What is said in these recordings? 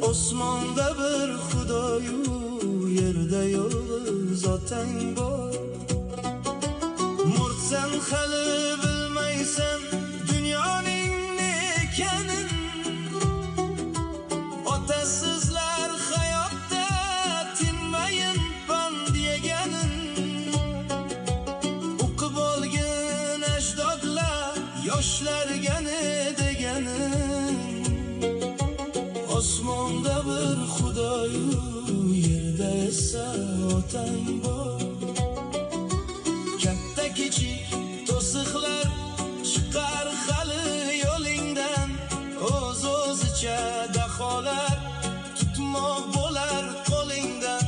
Osmonda bir Xudoyu, yerda yolg'iz otang bor. Murtsan hali bilmaysan dunyoning ne ekanini. Otasizlar hayotda tinmayin pand yeganin. O'qib olgin ajdodlar yoshlarga ne deganin. Osmonda bir Xudoyu, yerda esa otang bor. Katta kichik to'siqlar chiqar hali yo'lingdan, o'z o'zicha daholar tutmoq bo'lar qo'lingdan.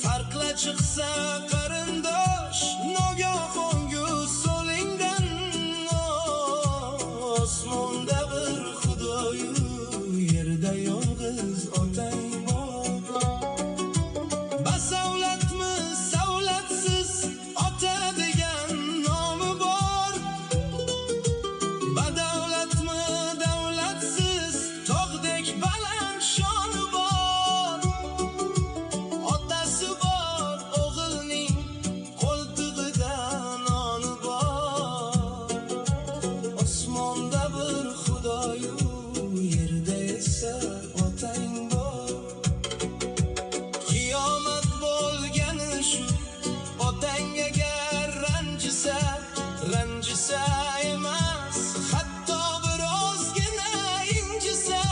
Farqla chiqsa qarindosh nogoh o'ngu so'lingdan. Osmonda bir Xudoyu, yerda yolg'iz otang bor. Basavlatmi savlatsiz ota degan nomi bor. Badavlatmi davlatsiz tog'dek baland shoni bor. Otasi bor o'g'ilning qo'ltig'ida noni bor. Osmonda bir Xudoyu, yerda esa otang bor. Qiyomat bo'lgani shu, otang agar ranjisa, ranjisa emas, hatto birozgina injisa.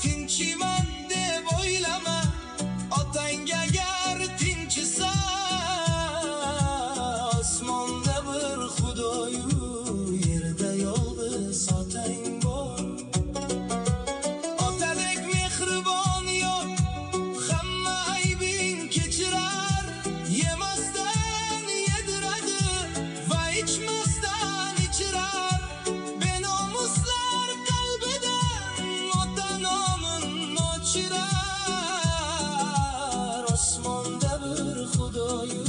Tinchiman deb o'ylama, otang agar tinchisa. Osmonda bir Xudoyu, yerda yolg'iz otang bor. Otadek mehribon yo'q, hamma aybing kechirar. Yemasdan yediradi va ichmasdan ichirar. Benomuslar qalbidan ota nomin o'chirar. Osmonda bir Xudoyu,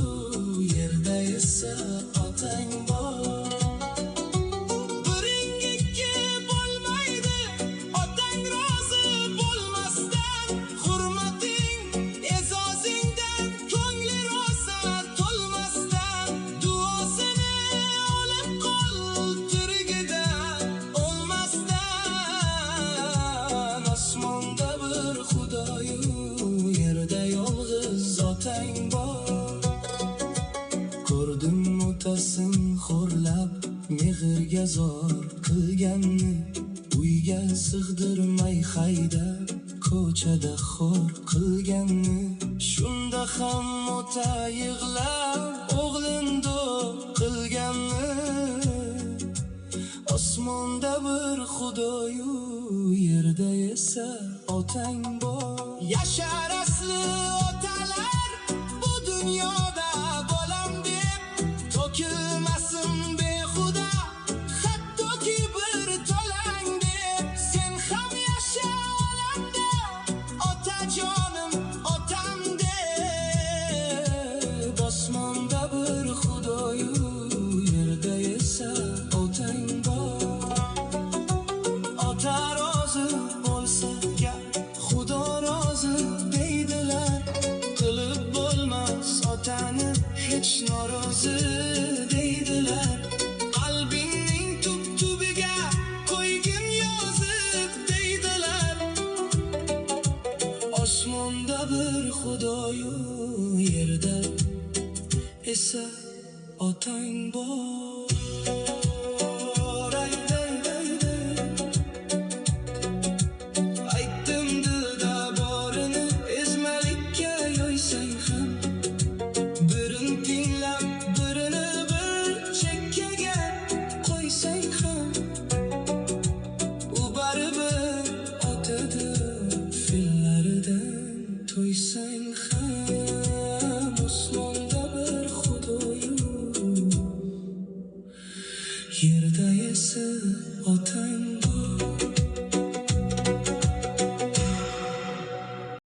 yerda esa otang bor. Biring ikki bo'lmaydi, otang rozi bo'lmasdan. Hurmating e'zozingdan ko'ngli rosa to'lmasdan. Duosini olib qol tirigida o'lmasdan. Osmonda bir Xudoyu, yerda yolg'iz otang bor. Ko'rdim otasin xo'rlab, mehrga zor qilganni. Uyga sig'dirmay haydab, ko'chada xor qilganni. Shunda ham ota yig'lab, o'g'lin do'q qilganni. Osmonda bir Xudoyu, yerda esa otang bor. Yashar asli otalar bu dunyoda bolam deb, to'kilmasin behuda hattoki bir tolang deb. Sen ham yasha olamda otajonim otam deb. Osmonda bir Xudoyu, yerda esa otang bor. Ota rozi bo'lsa gap, Xudo rozi deydilar. Qilib bo'lmas otani hech norozi deydilar. Qalbingning tub tubiga qo'ygin yozib deydilar. Osmonda bir Xudoyu, yerda esa otang bor.